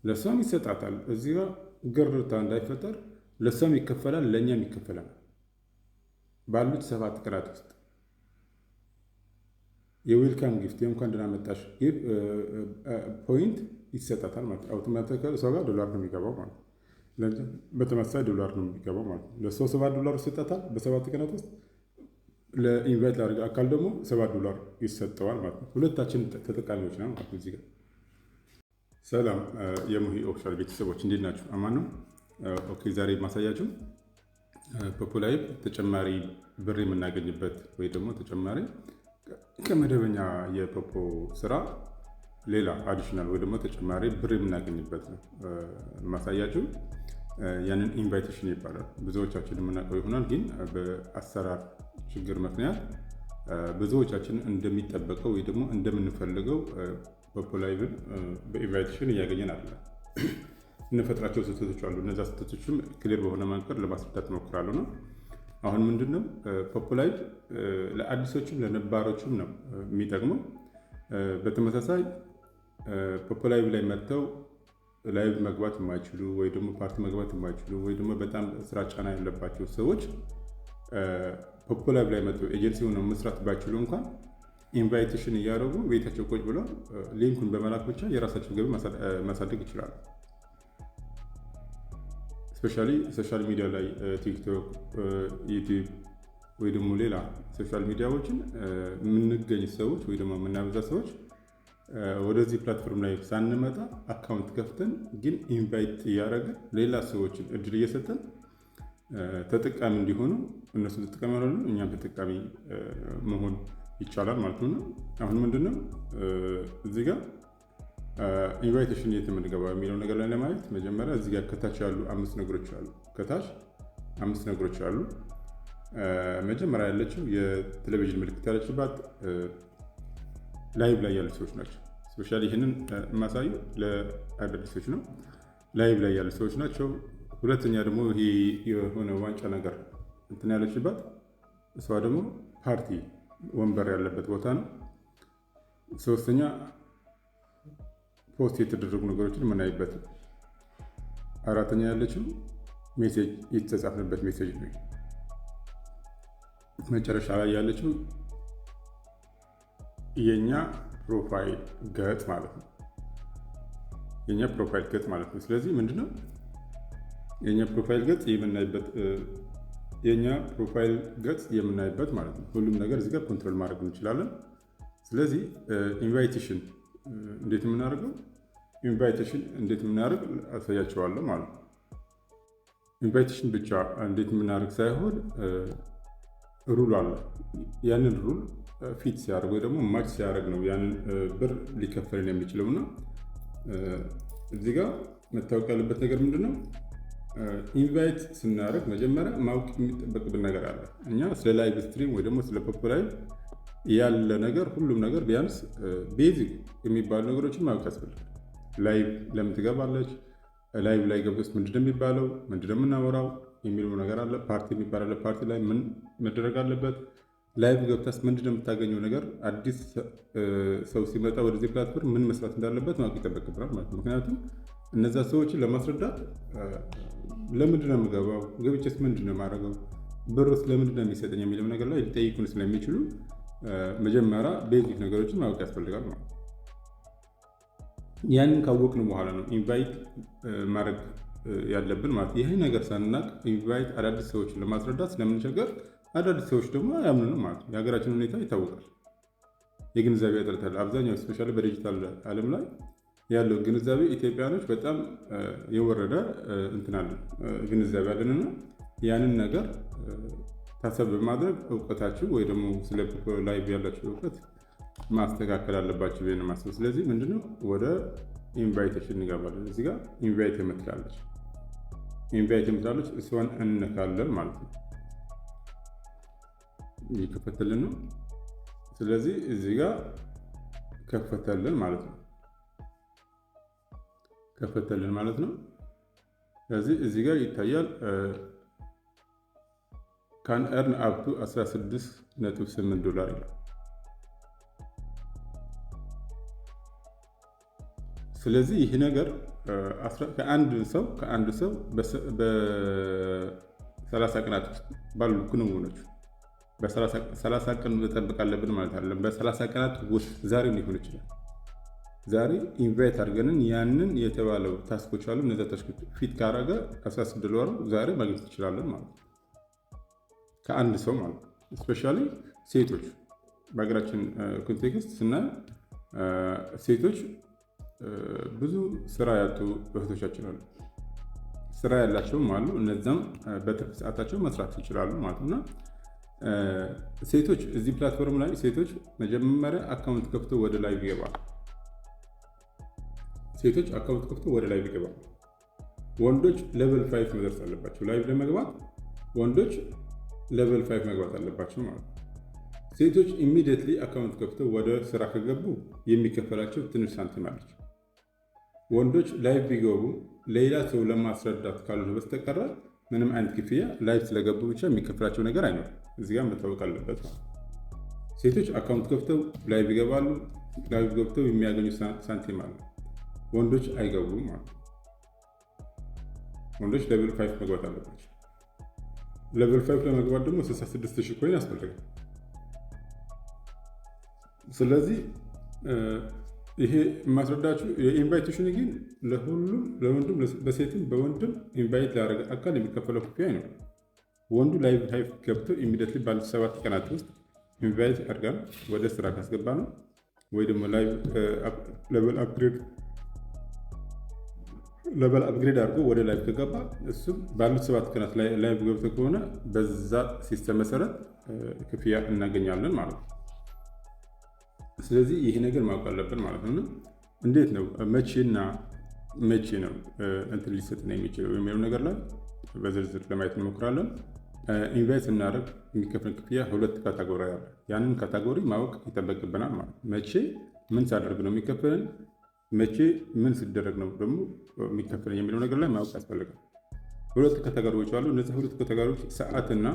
ለእሷም ይሰጣታል። እዚህ ጋር ግርታ እንዳይፈጠር ለእሷም ይከፈላል፣ ለእኛም ይከፈላል። ባሉት 7 ቀናት ውስጥ የ welcome gift፣ የእንኳን ደህና መጣሽ point ይሰጣታል ማለት ነው። Automatically እሷ ጋር ዶላር ነው የሚገባው ማለት ነው። በተመሳሳይ ዶላር ነው የሚገባው ማለት ነው። ለእሷ 7 ዶላር ይሰጣታል በ7 ቀናት ውስጥ፣ ለ invite ላደረገ አካል ደግሞ 7 ዶላር ይሰጠዋል ማለት ነው። ሁለታችን ተጠቃሚዎች ነን ማለት ነው እዚህ ጋር። ሰላም የሙሂ Official ቤተሰቦች፣ እንዴት ናችሁ? አማን ነው። Okay፣ ዛሬ የማሳያችሁ Poppo Live ተጨማሪ ብር የምናገኝበት ወይ ደግሞ ተጨማሪ ከመደበኛ የ Poppo ስራ ሌላ additional ወይ ደግሞ ተጨማሪ ብር የምናገኝበት ነው የማሳያችሁ። ያንን invitation ይባላል። ብዙዎቻችን የምናውቀው ይሆናል፣ ግን በአሰራር ችግር ምክንያት ብዙዎቻችን እንደሚጠበቀው ወይ ደግሞ እንደምንፈልገው Poppo Live ን በ invitation እያገኘን አይደለም። የምንፈጥራቸው ስህተቶች አሉ። እነዛ ስህተቶችም clear በሆነ መንገድ ለማስረዳት እሞክራለሁ ነው። አሁን ምንድነው፣ Poppo Live ለአዲሶችም ለነባሮችም ነው የሚጠቅመው። በተመሳሳይ Poppo Live ላይ መጥተው live መግባት የማይችሉ ወይ ደግሞ ፓርቲ መግባት የማይችሉ ወይ ደግሞ በጣም ስራ ጫና ያለባቸው ሰዎች Poppo Live ላይ መጥተው ኤጀንሲ ሆነው መስራት ባይችሉ እንኳን invitation እያደረጉ ቤታቸው ቁጭ ብለው link ኡን በመላክ ብቻ የራሳቸውን ገቢ ማሳደግ ይችላሉ። Especially social media ላይ TikTok፣ YouTube ወይ ደግሞ ሌላ social media ዎችን የምንገኝ ሰዎች ወይ ደግሞ የምናበዛ ሰዎች ወደዚህ platform ላይ ሳንመጣ account ከፍተን ግን invite እያደረግን ሌላ ሰዎችን እድል እየሰጠን ተጠቃሚ እንዲሆኑ፣ እነሱ ተጠቃሚ ይሆናሉ፣ እኛም ተጠቃሚ መሆን ይቻላል ማለት ነው። አሁን ምንድነው፣ እዚህ ጋር invitation የት የምንገባው የሚለው ነገር ላይ ለማየት መጀመሪያ እዚህ ጋር ከታች ያሉ አምስት ነገሮች አሉ። ከታች አምስት ነገሮች አሉ። መጀመሪያ ያለችው የቴሌቪዥን ምልክት ያለችባት live ላይ ያሉ ሰዎች ናቸው። Especially ይህንን የማሳየው ለአዳዲሶች ነው። Live ላይ ያሉ ሰዎች ናቸው። ሁለተኛ ደግሞ ይሄ የሆነ ዋንጫ ነገር እንትን ያለችባት እሷ ደግሞ ፓርቲ ወንበር ያለበት ቦታ ነው። ሶስተኛ post የተደረጉ ነገሮችን የምናይበት፣ አራተኛ ያለችው message የተጻፍንበት message ነው። መጨረሻ ላይ ያለችው የኛ profile ገጽ ማለት ነው። የኛ profile ገጽ ማለት ነው። ስለዚህ ምንድነው የኛ profile ገጽ የምናይበት፣ የኛ profile ገጽ የምናይበት ማለት ነው። ሁሉም ነገር እዚህ ጋር control ማድረግ እንችላለን። ስለዚህ invitation እንዴት የምናደርገው፣ invitation እንዴት የምናደርግ አሳያችኋለሁ ማለት ነው። Invitation ብቻ እንዴት የምናደርግ ሳይሆን rule አለ። ያንን rule fit ሲያደርግ ወይ ደግሞ match ሲያደርግ ነው ያንን ብር ሊከፈልን የሚችለው። እና እዚህ ጋር መታወቅ ያለበት ነገር ምንድን ነው? Invite ስናደርግ መጀመሪያ ማወቅ የሚጠበቅብን ነገር አለ። እኛ ስለ live stream ወይ ደግሞ ስለ Poppo Live ያለ ነገር ሁሉም ነገር ቢያንስ basic የሚባሉ ነገሮችን ማወቅ ያስፈልጋል። Live ለምን ትገባለች? Live ላይ ገብቶስ ምንድነው የሚባለው? ምንድነው የምናወራው የሚለው ነገር አለ። ፓርቲ የሚባል አለ። ፓርቲ ላይ ምን መደረግ አለበት? Live ገብታስ ምንድነው የምታገኘው ነገር? አዲስ ሰው ሲመጣ ወደዚህ platform ምን መስራት እንዳለበት ማወቅ ይጠበቅብናል ማለት ነው። ምክንያቱም እነዛ ሰዎችን ለማስረዳት ለምንድን ነው የምገባው፣ ገብቼስ ምንድን ነው የማደርገው፣ ብርስ ለምንድን ነው የሚሰጠኝ የሚለው ነገር ላይ ሊጠይቁን ስለሚችሉ መጀመሪያ basic ነገሮችን ማወቅ ያስፈልጋል ማለት ነው። ያንን ካወቅን በኋላ ነው invite ማድረግ ያለብን ማለት። ይህ ነገር ሳናቅ invite አዳዲስ ሰዎችን ለማስረዳት ስለምንቸገር አዳዲስ ሰዎች ደግሞ አያምኑንም ማለት ነው። የሀገራችን ሁኔታ ይታወቃል። የግንዛቤ እጥረት አለ። አብዛኛው especially በዲጂታል ዓለም ላይ ያለው ግንዛቤ ኢትዮጵያኖች በጣም የወረደ እንትን አለን፣ ግንዛቤ አለንና ያንን ነገር ታሳቢ በማድረግ እውቀታችሁ ወይ ደግሞ ስለ live ያላችሁ እውቀት ማስተካከል አለባችሁ ብዬ ነው የማስበው። ስለዚህ ምንድነው፣ ወደ invitation እንገባለን። እዚህ ጋር invite የምትላለች፣ invite የምትላለች እሷን እንነካለን ማለት ነው። እየከፈተልን ነው። ስለዚህ እዚህ ጋር ከፈተልን ማለት ነው። ከፈተልን ማለት ነው። ስለዚህ እዚህ ጋር ይታያል፣ can earn up to 16.8 ዶላር ይላል። ስለዚህ ይህ ነገር ከአንድ ሰው በ30 ቀናት ውስጥ ባሉ ክንውኖች፣ በ30 ቀን መጠበቅ አለብን ማለት አይደለም። በ30 ቀናት ውስጥ ዛሬ ሊሆን ይችላል። ዛሬ invite አድርገንን ያንን የተባለው task ኦች አሉ። እነዚያ task ኦች fit ካረገ 16 ዶላሩ ዛሬ ማግኘት እንችላለን ማለት ነው። ከአንድ ሰው ማለት ነው። Especially ሴቶች፣ በሀገራችን context ስናይ ሴቶች ብዙ ስራ ያጡ እህቶቻችን አሉ። ስራ ያላቸውም አሉ። እነዛም በትርፍ ሰዓታቸው መስራት ይችላሉ ማለት ነው። እና ሴቶች እዚህ platform ላይ ሴቶች መጀመሪያ account ከፍተው ወደ live ይገባል። ሴቶች account ከፍተው ወደ live ይገባል። ወንዶች level 5 መድረስ አለባቸው። Live ለመግባት ወንዶች level 5 መግባት አለባቸው ማለት ነው። ሴቶች immediately account ከፍተው ወደ ስራ ከገቡ የሚከፈላቸው ትንሽ ሳንቲም አለች። ወንዶች live ቢገቡ ሌላ ሰው ለማስረዳት ካልሆነ በስተቀረ ምንም አይነት ክፍያ live ስለገቡ ብቻ የሚከፍላቸው ነገር አይኖርም። እዚህ ጋር መታወቅ አለበት። ሴቶች account ከፍተው live ይገባሉ። Live ገብተው የሚያገኙ ሳንቲም አለ። ወንዶች አይገቡም ማለት ነው። ወንዶች level 5 መግባት አለባቸው። Level 5 ለመግባት ደግሞ 66 ሺህ coin ያስፈልጋል። ስለዚህ ይሄ የማስረዳችሁ የ invitation ግን ለሁሉም፣ ለወንዱም በሴትም በወንድም invite ላደረገ አካል የሚከፈለው ክፍያ ነው። ወንዱ live ገብቶ immediately ባሉት 7 ቀናት ውስጥ invite አድርገን ወደ ስራ ካስገባ ነው ወይ ደግሞ level upgrade አድርጎ ወደ live ከገባ፣ እሱም ባሉት 7 ቀናት live ገብቶ ከሆነ በዛ system መሰረት ክፍያ እናገኛለን ማለት ነው። ስለዚህ ይህ ነገር ማወቅ አለብን ማለት ነው። እንዴት ነው፣ መቼና መቼ ነው እንትን ሊሰጥን የሚችለው የሚለው ነገር ላይ በዝርዝር ለማየት እንሞክራለን። Invite ስናደርግ የሚከፈል ክፍያ ሁለት category አለ። ያንን category ማወቅ ይጠበቅብናል ማለት ነው። መቼ ምን ሳደርግ ነው የሚከፈለን፣ መቼ ምን ሲደረግ ነው ደግሞ የሚከፈለን የሚለው ነገር ላይ ማወቅ ያስፈልጋል። ሁለት category ዎች አሉ። እነዚህ ሁለት category ዎች ሰዓትና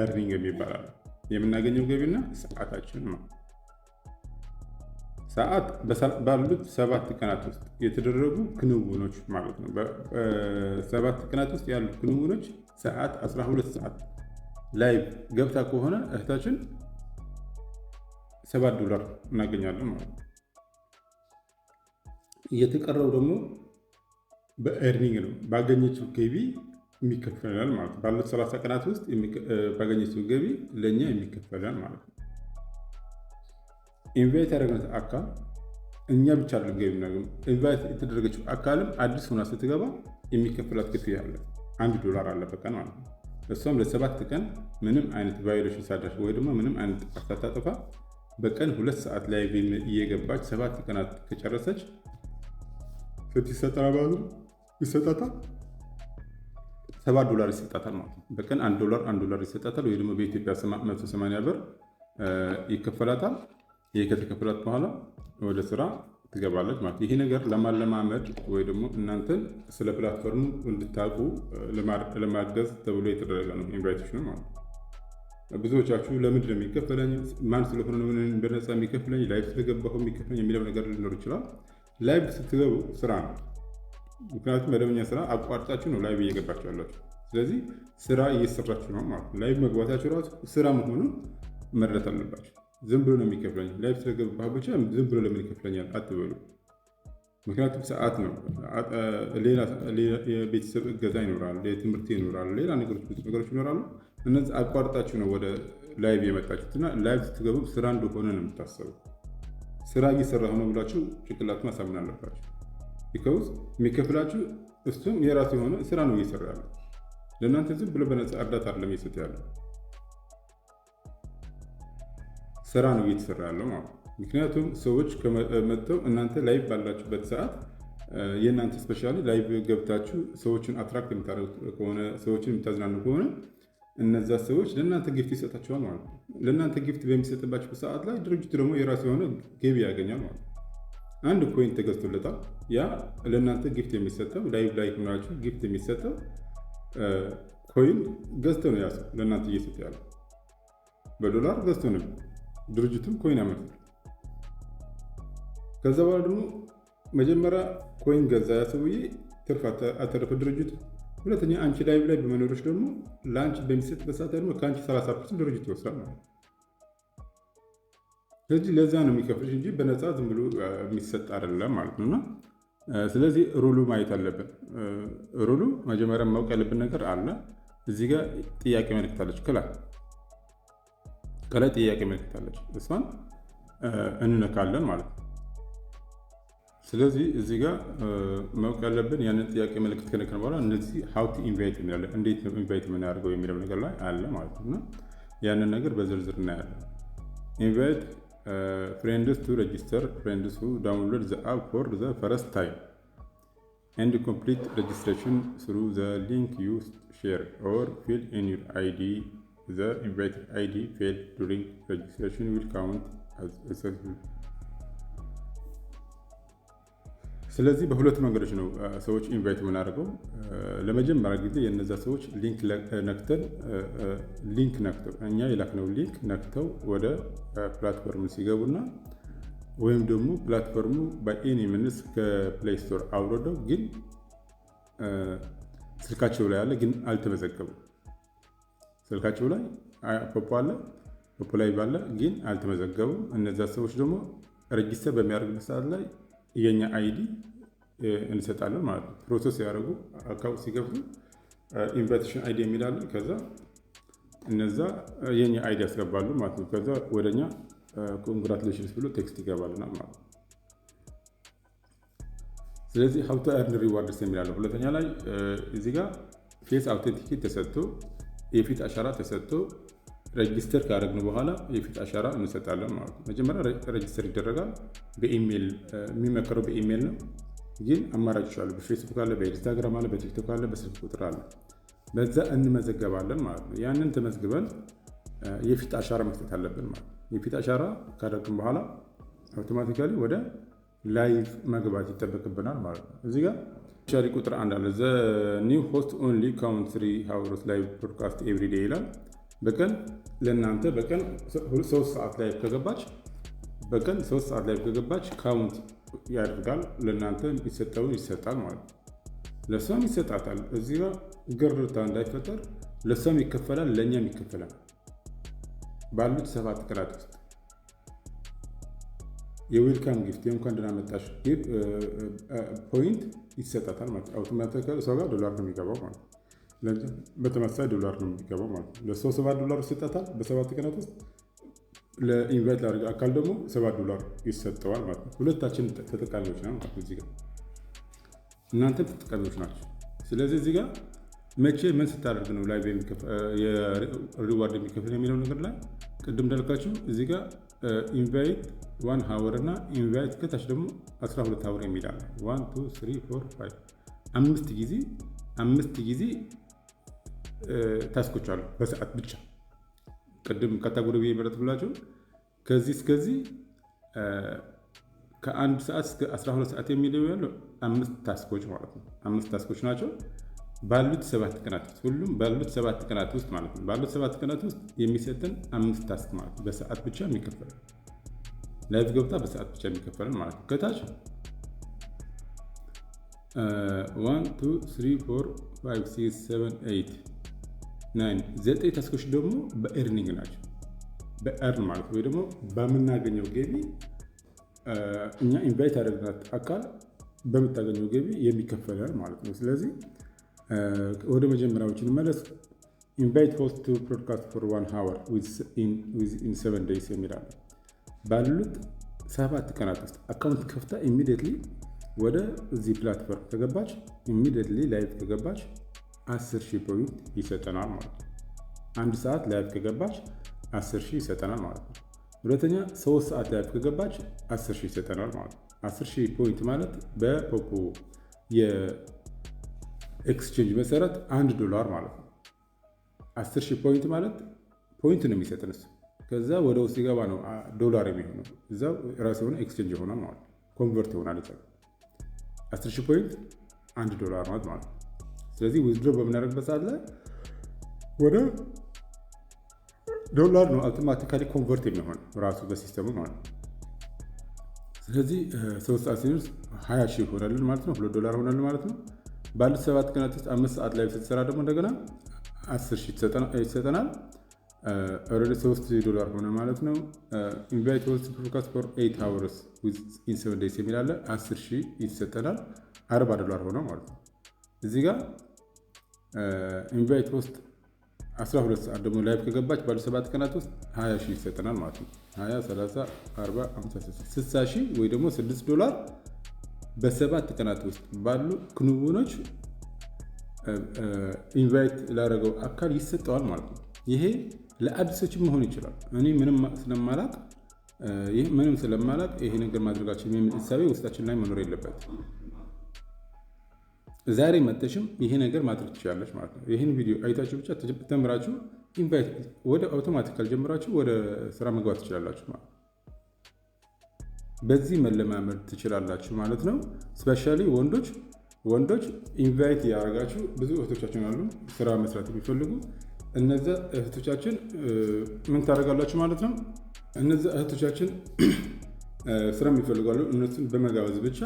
earning የሚባል አለ። የምናገኘው ገቢና ሰዓታችን ነው። ሰዓት ባሉት 7 ቀናት ውስጥ የተደረጉ ክንውኖች ማለት ነው። በ7 ቀናት ውስጥ ያሉ ክንውኖች ሰዓት 12 ሰዓት live ገብታ ከሆነ እህታችን 7 ዶላር እናገኛለን ማለት ነው። የተቀረው ደግሞ በ earning ነው። ባገኘችው ገቢ የሚከፈላል ማለት ነው። ባሉት 30 ቀናት ውስጥ ባገኘችው ገቢ ለእኛ የሚከፈላል ማለት ነው። Invite ያደረግነት አካል እኛ ብቻ አይደለም ገቢ የምናገኘው። Invite የተደረገችው አካልም አዲስ ሆና ስትገባ የሚከፈላት ክፍያ አለ። 1 ዶላር አለ በቀን ማለት ነው። እሷም ለ7 ቀን ምንም አይነት violation ሳታደርግ ወይ ደግሞ ምንም አይነት ጥፋት ሳታጠፋ በቀን 2 ሰዓት live እየገባች 7 ቀናት ከጨረሰች ስንት ይሰጣል ማለት ነው? ይሰጣታል፣ 7 ዶላር ይሰጣታል ማለት ነው። በቀን 1 ዶላር 1 ዶላር ይሰጣታል ወይ ደግሞ በኢትዮጵያ 180 ብር ይከፈላታል። ይህ ከተከፈላት በኋላ ወደ ስራ ትገባለች ማለት ነው። ይሄ ነገር ለማለማመድ ወይ ደግሞ እናንተን ስለ platform ኡ እንድታውቁ ለማገዝ ተብሎ የተደረገ ነው invitation ኑ ማለት ነው። ብዙዎቻችሁ ለምንድን ነው የሚከፈለኝ፣ ማን ስለሆነ ነው በነፃ የሚከፍለኝ፣ live ስለገባሁ የሚከፍለኝ የሚለው ነገር ሊኖር ይችላል። Live ስትገቡ ስራ ነው። ምክንያቱም መደበኛ ስራ አቋርጣችሁ ነው live እየገባችሁ ያላችሁ። ስለዚህ ስራ እየሰራችሁ ነው ማለት ነው። Live መግባታችሁ ራሱ ስራ መሆኑን መረዳት አለባችሁ። ዝም ብሎ ነው የሚከፍለኝ፣ live ስለገባህ ብቻ ዝም ብሎ ለምን ይከፍለኛል አትበሉ። ምክንያቱም ሰዓት ነው። ሌላ የቤተሰብ እገዛ ይኖራል፣ የትምህርት ይኖራል፣ ሌላ ነገሮች፣ ብዙ ነገሮች ይኖራሉ። እነዚህ አቋርጣችሁ ነው ወደ live የመጣችሁት እና live ስትገቡ ስራ እንደሆነ ነው የምታሰበው። ስራ እየሰራሁ ነው ብላችሁ ጭንቅላት ማሳመን አለባችሁ። Because የሚከፍላችሁ እሱም የራሱ የሆነ ስራ ነው እየሰራ ያለው። ለእናንተ ዝም ብሎ በነፃ እርዳታ አይደለም እየሰጠ ያለው፣ ስራ ነው እየተሰራ ያለው ማለት ነው። ምክንያቱም ሰዎች መጥተው እናንተ live ባላችሁበት ሰዓት የእናንተ especially live ገብታችሁ ሰዎችን attract የምታደርጉት ከሆነ፣ ሰዎችን የምታዝናኑ ከሆነ እነዛ ሰዎች ለእናንተ gift ይሰጣቸዋል ማለት ነው። ለእናንተ gift በሚሰጥባቸው ሰዓት ላይ ድርጅቱ ደግሞ የራሱ የሆነ ገቢ ያገኛል ማለት ነው። አንድ coin ተገዝቶለታል። ያ ለእናንተ gift የሚሰጠው፣ live ላይ ሆናችሁ gift የሚሰጠው coin ገዝቶ ነው ያ ሰው ለእናንተ እየሰጠ ያለው፣ በዶላር ገዝቶ ነው። ድርጅቱም coin ያመርታል። ከዛ በኋላ ደግሞ መጀመሪያ coin ገዛ ያ ሰውዬ፣ ትርፍ አተረፈ ድርጅቱ። ሁለተኛ አንቺ live ላይ በመኖርሽ ደግሞ ለአንቺ በሚሰጥበት ሰዓት ደግሞ ከአንቺ 30% ድርጅቱ ይወስዳል ማለት ነው። ስለዚህ ለዛ ነው የሚከፍልሽ እንጂ በነፃ ዝም ብሎ የሚሰጥ አይደለም ማለት ነው። እና ስለዚህ rule ኡ ማየት አለብን። Rule ኡ መጀመሪያ ማወቅ ያለብን ነገር አለ። እዚህ ጋር ጥያቄ ምልክት አለች። ከላይ ጥያቄ ምልክት አለች። እሷን እንነካለን ማለት ነው። ስለዚህ እዚህ ጋር ማወቅ ያለብን ያንን ጥያቄ ምልክት ከነካን በኋላ እነዚህ how to invite የሚላለን፣ እንዴት ነው invite የምናደርገው የሚለው ነገር ላይ አለ ማለት ነው። እና ያንን ነገር በዝርዝር እናያለን። Invite friends to register. Friends who download the app for the first time and complete registration through the link you share or fill in your ID, the inviter ID field during registration, will count as successful። ስለዚህ በሁለት መንገዶች ነው ሰዎች invite የምናደርገው። ለመጀመሪያ ጊዜ የነዛ ሰዎች link ነክተን፣ link ነክተው፣ እኛ የላክነው link ነክተው ወደ platform ሲገቡና ወይም ደግሞ platform ኡ በ any means ከ Play Store አውርደው ግን ስልካቸው ላይ አለ ግን አልተመዘገቡም። ስልካቸው ላይ ፖፖ አለ፣ ፖፖ ላይ ባለ ግን አልተመዘገቡም። እነዛ ሰዎች ደግሞ register በሚያደርግበት ሰዓት ላይ የኛ ID እንሰጣለን ማለት ነው። Process ያደረጉ account ሲከፍቱ invitation ID የሚል አለ። ከዛ እነዛ የኛ ID ያስገባሉ ማለት ነው። ከዛ ወደኛ congratulations ብሎ text ይገባልናል ማለት ነው። ስለዚህ how to earn rewards የሚል አለ። ሁለተኛ ላይ እዚህ ጋር face authenticate ተሰጥቶ፣ የፊት አሻራ ተሰጥቶ register ካደረግን በኋላ የፊት አሻራ እንሰጣለን ማለት ነው። መጀመሪያ register ይደረጋል። በኢሜል፣ የሚመከረው በኢሜል ነው፣ ግን አማራጮች አሉ። በፌስቡክ አለ፣ በኢንስታግራም አለ፣ በቲክቶክ አለ፣ በስልክ ቁጥር አለ። በዛ እንመዘገባለን ማለት ነው። ያንን ተመዝግበን የፊት አሻራ መስጠት አለብን ማለት ነው። የፊት አሻራ ካደረግን በኋላ automatically ወደ live መግባት ይጠበቅብናል ማለት ነው። እዚህ ጋር ሻሪ ቁጥር 1 አለ። The new host only count 3 hours live broadcast every day ይላል። በቀን ለእናንተ በቀን 3 ሰዓት live ከገባች፣ በቀን 3 ሰዓት live ከገባች count ያደርጋል። ለእናንተ የሚሰጠውን ይሰጣል ማለት ነው። ለእሷም ይሰጣታል። እዚህ ጋር ግርታ እንዳይፈጠር ለእሷም ይከፈላል፣ ለእኛም ይከፈላል። ባሉት 7 ቀናት ውስጥ የ welcome gift፣ የእንኳን ደህና መጣሽ point ይሰጣታል ማለት ነው። Automatically እሷ ጋር ዶላር ነው የሚገባው ማለት ነው። በተመሳሳይ ዶላር ነው የሚገባው ማለት ነው። ለሰው 7 ዶላር ይሰጣታል በ7 ቀናት ውስጥ። ለ invite ላደረገ አካል ደግሞ 7 ዶላር ይሰጠዋል ማለት ነው። ሁለታችን ተጠቃሚዎች ነን ማለት ነው። እዚህ ጋር እናንተም ተጠቃሚዎች ናቸው። ስለዚህ እዚህ ጋር መቼ ምን ስታደርግ ነው live reward የሚከፍል የሚለው ነገር ላይ ቅድም እንዳልኳችሁ እዚህ ጋር invite 1 hour እና invite ከታች ደግሞ 12 hour የሚል አለ። 1 2 3 4 5፣ አምስት ጊዜ፣ አምስት ጊዜ task ኦች አሉ በሰዓት ብቻ። ቅድም category ብዬ የመረጥኩላችሁ ከዚህ እስከዚህ ከ1 ሰዓት እስከ 12 ሰዓት የሚለው ያለው አምስት task ኦች ማለት ነው። አምስት task ኦች ናቸው ባሉት 7 ቀናት ውስጥ፣ ሁሉም ባሉት 7 ቀናት ውስጥ ማለት ነው። ባሉት 7 ቀናት ውስጥ የሚሰጠን አምስት task ማለት ነው። በሰዓት ብቻ የሚከፈለን፣ live ገብታ በሰዓት ብቻ የሚከፈለን ማለት ነው። ከታች 1 2 3 4 5 6 7 8 9፣ ዘጠኝ task ኦች ደግሞ በ earning ናቸው። በ earn ማለት ወይ ደግሞ በምናገኘው ገቢ፣ እኛ invite ያደረግናት አካል በምታገኘው ገቢ የሚከፈለን ማለት ነው። ስለዚህ ወደ መጀመሪያዎች እንመለስ። Invite host to broadcast for 1 hour within 7 days የሚል አለ። ባሉት 7 ቀናት ውስጥ account ከፍታ immediately ወደ እዚህ platform ከገባች፣ immediately live ከገባች 10,000 point ይሰጠናል ማለት ነው። 1 ሰዓት live ከገባች 10,000 ይሰጠናል ማለት ነው። ሁለተኛ 3 ሰዓት live ከገባች 10,000 ይሰጠናል ማለት ነው። 10,000 point ማለት በፖፖ የ exchange መሰረት 1 ዶላር ማለት ነው። 10,000 point ማለት point ነው የሚሰጠን እሱ። ከዛ ወደ ውስጥ ሲገባ ነው ዶላር የሚሆነው። እዛው ራሱ የሆነ exchange ይሆናል ማለት ነው። Convert ይሆናል። 10,000 point 1 ዶላር ማለት ነው። ስለዚህ withdraw በምናደርግበት ሰዓት ላይ ወደ ዶላር ነው automatically convert የሚሆን ራሱ በ system ኡ ማለት ነው። ስለዚህ ስለዚህ 3 ሰዓት ሲደርስ 20,000 ይሆናልን ማለት ነው። 2 ዶላር ሆናልን ማለት ነው። ባሉት 7 ቀናት ውስጥ 5 ሰዓት live ስትሰራ ደግሞ እንደገና 10,000 ይሰጠናል። Already 3 ዶላር ሆነ ማለት ነው። Invite host broadcast for 8 hours in 7 days የሚል አለ። 10,000 ይሰጠናል። 40 ዶላር ሆነ ማለት ነው። እዚህ ጋር invite host 12 ሰዓት ደግሞ live ከገባች ባሉ 7 ቀናት ውስጥ 20 ሺህ ይሰጠናል ማለት ነው። 20፣ 30፣ 40፣ 50፣ 60 ሺህ ወይ ደግሞ 6 ዶላር በ7 ቀናት ውስጥ ባሉ ክንውኖች invite ላደረገው አካል ይሰጠዋል ማለት ነው። ይሄ ለአዲሶችም መሆን ይችላል። እኔ ምንም ስለማላቅ ይሄ ነገር ማድረጋችን የሚል እሳቤ ውስጣችን ላይ መኖር የለበት። ዛሬ መተሽም ይሄ ነገር ማድረግ ትችላለች ማለት ነው። ይህን ቪዲዮ አይታችሁ ብቻ ተምራችሁ invite ወደ automatically ጀምራችሁ ወደ ስራ መግባት ትችላላችሁ ማለት ነው። በዚህ መለማመድ ትችላላችሁ ማለት ነው። Especially ወንዶች invite ያደረጋችሁ ብዙ እህቶቻችን አሉ ስራ መስራት የሚፈልጉ። እነዚ እህቶቻችን ምን ታደርጋላችሁ ማለት ነው? እነዚ እህቶቻችን ስራ የሚፈልጋሉ። እነሱን በመጋበዝ ብቻ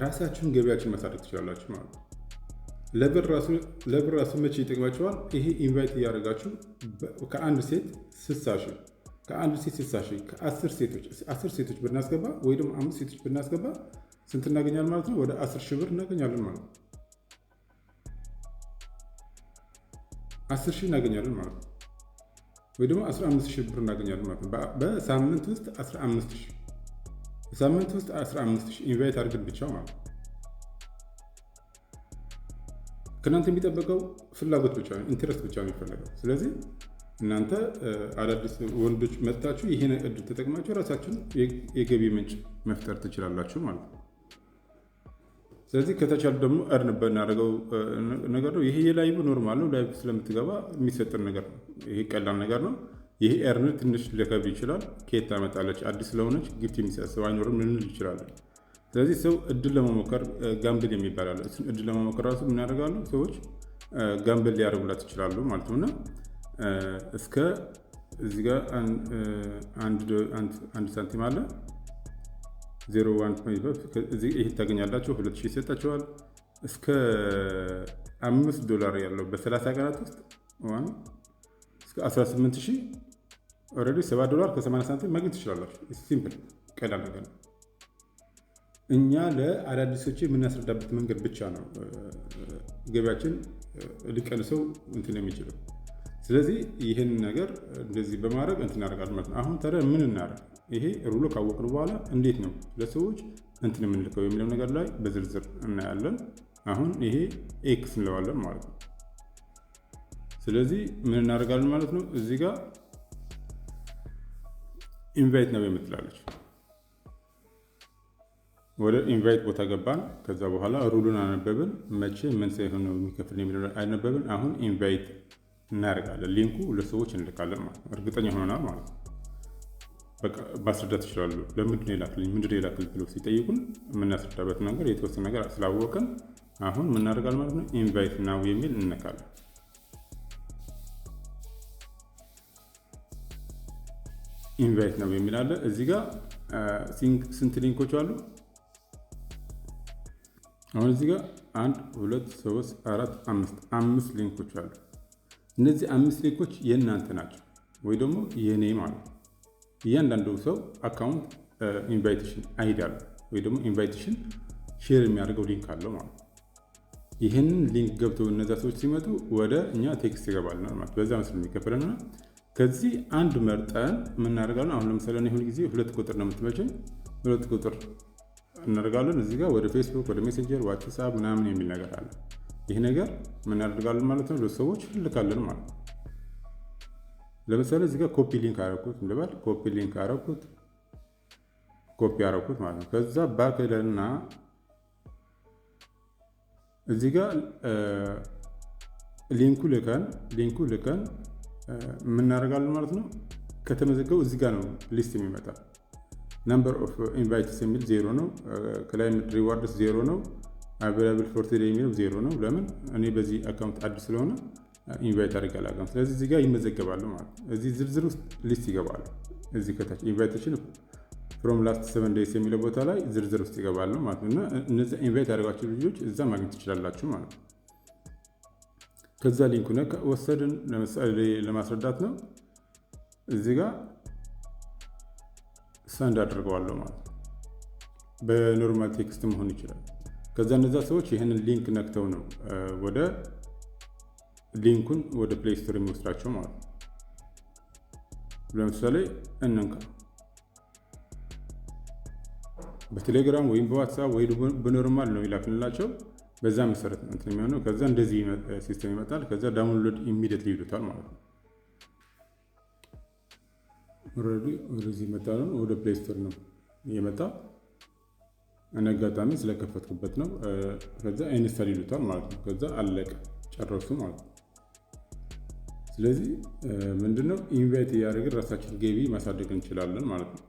ራሳችሁን ገቢያችን ማሳደግ ትችላላችሁ ማለት ነው። ለብር ራሱ መቼ ይጠቅማችኋል? ይሄ invite እያደረጋችሁ ከአንድ ሴት 60,000፣ ከአንድ ሴት 60,000፣ ከአስር ሴቶች 10 ሴቶች ብናስገባ ወይ ደግሞ አምስት ሴቶች ብናስገባ ስንት እናገኛለን ማለት ነው? ወደ 10,000 ብር እናገኛለን ማለት ነው። 10,000 እናገኛለን ማለት ነው። ወይ ደግሞ 15,000 ብር እናገኛለን ማለት ነው። በሳምንት ውስጥ 15,000፣ በሳምንት ውስጥ 15,000 invite አድርገን ብቻ ማለት ነው። ከእናንተ የሚጠበቀው ፍላጎት ብቻ ነው፣ interest ብቻ ነው የሚፈለገው። ስለዚህ እናንተ አዳዲስ ወንዶች መጥታችሁ ይህን እድል ተጠቅማችሁ ራሳችሁን የገቢ ምንጭ መፍጠር ትችላላችሁ ማለት ነው። ስለዚህ ከተቻለ ደግሞ earn በናደርገው ነገር ነው። ይሄ የ live normal ነው። Live ስለምትገባ የሚሰጥን ነገር ነው። ይሄ ቀላል ነገር ነው። ይሄ earn ትንሽ ሊከብድ ይችላል። ከየት ታመጣለች? አዲስ ስለሆነች gift የሚሰጥ ሰው አይኖርም ልንል ይችላለን። ስለዚህ ሰው እድል ለመሞከር gamble የሚባል አለ። እሱን እድል ለመሞከር ራሱ ምን ያደርጋሉ ሰዎች? Gamble ሊያደርጉላት ይችላሉ ማለት ነው። እና እስከ እዚህ ጋር 1 ሳንቲም አለ፣ 0.1 ይህ ታገኛላችሁ። 2,000 ይሰጣችኋል። እስከ 5 ዶላር ያለው በ30 ቀናት ውስጥ እስከ 18,000፣ already 7 ዶላር ከ80 ሳንቲም ማግኘት ትችላላችሁ። Simple፣ ቀላል ነገር ነው። እኛ ለአዳዲሶች የምናስረዳበት መንገድ ብቻ ነው ገቢያችን ሊቀንሰው እንትን የሚችለው። ስለዚህ ይህን ነገር እንደዚህ በማድረግ እንትን እናደርጋለን ማለት ነው። አሁን ታዲያ ምን እናደርግ? ይሄ rule ኡ ካወቅን በኋላ እንዴት ነው ለሰዎች እንትን የምንልከው የሚለው ነገር ላይ በዝርዝር እናያለን። አሁን ይሄ X እንለዋለን ማለት ነው። ስለዚህ ምን እናደርጋለን ማለት ነው? እዚህ ጋር invite now የምትላለች፣ ወደ invite ቦታ ገባን። ከዛ በኋላ rule ኡን አነበብን። መቼ ምን ሳይሆን ነው የሚከፍል የሚለው አነበብን። አሁን invite እናደርጋለን። Link ኡ ለሰዎች እንልካለን ማለት ነው። እርግጠኛ ሆነናል ማለት ነው። በቃ ማስረዳት ይችላሉ። ለምንድን ነው የላክልኝ፣ ምንድን ነው የላክልኝ ብለው ሲጠይቁን የምናስረዳበት ነገር የተወሰነ ነገር ስላወቅን አሁን ምን እናደርጋለን ማለት ነው። Invite now የሚል እንነካለን። Invite now የሚል አለ። እዚህ ጋር ስንት link ኦች አሉ? አሁን እዚህ ጋር አንድ፣ ሁለት፣ ሶስት፣ አራት፣ አምስት፣ አምስት link ኦች አሉ። እነዚህ አምስት link ኦች የእናንተ ናቸው ወይ ደግሞ የእኔ ማለት ነው። እያንዳንዱ ሰው account invitation ID አለው ወይ ደግሞ invitation share የሚያደርገው link አለው ማለት ነው። ይህንን link ገብተው እነዛ ሰዎች ሲመጡ ወደ እኛ text ይገባልናል ማለት፣ በዛ መስል የሚከፈለንና ከዚህ አንድ መርጠን የምናደርጋለን። አሁን ለምሳሌ እኔ ሁል ጊዜ 2 ቁጥር ነው የምትመቸኝ፣ 2 ቁጥር እናደርጋለን። እዚህ ጋር ወደ ፌስቡክ፣ ወደ ሜሴንጀር፣ ዋትሳፕ ምናምን የሚል ነገር አለ። ይህ ነገር ምን ማለት ነው? ለሰዎች እንልካለን ማለት ነው። ለምሳሌ እዚህ ጋር copy link አደረኩት እንበል፣ copy link አደረኩት፣ ኮፒ አደረኩት ማለት ነው። ከዛ back ልና እዚህ ጋር link ኡ ልከን የምናደርጋለን ማለት ነው። ከተመዘገቡ እዚህ ጋር ነው list የሚመጣ። Number of invites የሚል ዜሮ ነው። Claim rewards ዜሮ ነው። Available for today የሚለው ዜሮ ነው። ለምን? እኔ በዚህ account አዲስ ስለሆነ invite አድርጌ አላውቅም። ስለዚህ እዚህ ጋር ይመዘገባሉ ማለት ነው። እዚህ ዝርዝር ውስጥ list ይገባሉ። እዚህ ከታች invitation From last 7 days የሚለው ቦታ ላይ ዝርዝር ውስጥ ይገባሉ ማለት ነው። እና እነዚያ invite ያደረጋችሁ ልጆች እዛ ማግኘት ትችላላችሁ ማለት ነው። ከዛ link ኡን ወሰድን፣ ለምሳሌ ለማስረዳት ነው። እዚህ ጋር send አድርገዋለሁ ማለት ነው። በ normal text መሆን ይችላል። ከዛ እነዛ ሰዎች ይህንን link ነክተው ነው ወደ link ኡን ወደ Play Store የሚወስዳቸው ማለት ነው። ለምሳሌ እንንካ፣ በቴሌግራም ወይም በዋትሳፕ ወይ በ normal ነው ይላክንላቸው። በዛ መሰረት ነው እንትን የሚሆነው። ከዛ እንደዚህ system ይመጣል። ከዛ download immediately ይሉታል ማለት ነው። Already ወደዚህ መጣ ነው፣ ወደ Play Store ነው የመጣ። እኔ አጋጣሚ ስለከፈትኩበት ነው። ከዛ install ይሉታል ማለት ነው። ከዛ አለቀ፣ ጨረሱ ማለት ነው። ስለዚህ ምንድነው፣ invite እያደረግን ራሳችን ገቢ ማሳደግ እንችላለን ማለት ነው።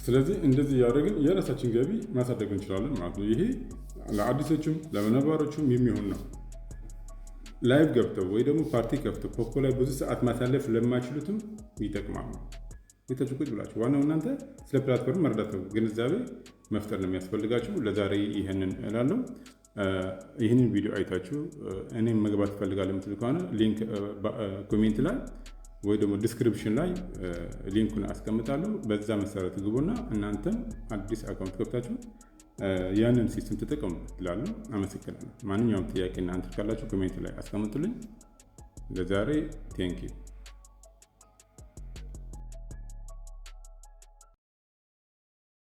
ስለዚህ እንደዚህ እያደረግን የራሳችን ገቢ ማሳደግ እንችላለን ማለት ነው። ይሄ ለአዲሶቹም ለነባሮቹም የሚሆን ነው። Live ገብተው ወይ ደግሞ ፓርቲ ከፍተው ፖፖ ላይ ብዙ ሰዓት ማሳለፍ ለማይችሉትም ይጠቅማል። ቤታችሁ ቁጭ ብላችሁ፣ ዋናው እናንተ ስለ platform መረዳት፣ ግንዛቤ መፍጠር ነው የሚያስፈልጋችሁ። ለዛሬ ይህንን እላለሁ። ይህንን ቪዲዮ አይታችሁ እኔም መግባት እፈልጋለሁ የምትሉ ከሆነ link comment ላይ ወይ ደግሞ description ላይ link ኡን አስቀምጣለሁ። በዛ መሰረት ግቡና እናንተም አዲስ account ከፍታችሁ ያንን system ተጠቀሙ እላለሁ። አመሰግናለሁ። ማንኛውም ጥያቄ እናንተ ካላችሁ comment ላይ አስቀምጡልኝ። ለዛሬ thank you።